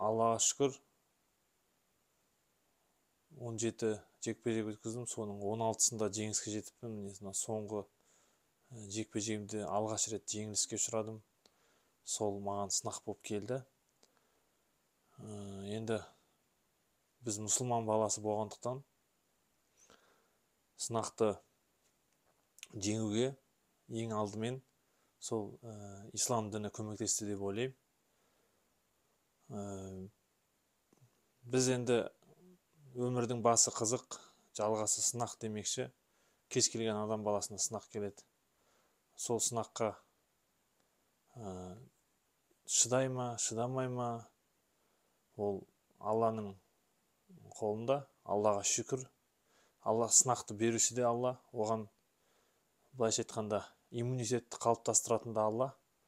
Аллаға шүкір, 17 жекпе-жек өткіздім, соның 16-сында жеңіске жетіппін. Міне, мына соңғы жекпе-жегімде алғаш рет жеңіліске ұшырадым. Сол маған сынақ болып келді. Енді біз мұсылман баласы болғандықтан, сынақты жеңуге ең алдымен сол ислам діні көмектесті деп ойлаймын. Біз енді өмірдің басы қызық, жалғасы сынақ демекші, кез келген адам баласына сынақ келеді. Сол сынаққа шыдай ма, шыдамай ма, ол Алланың қолында. Аллаға шүкір, Алла сынақты беруші де Алла, оған былайша айтқанда иммунитетті қалыптастыратын да Алла.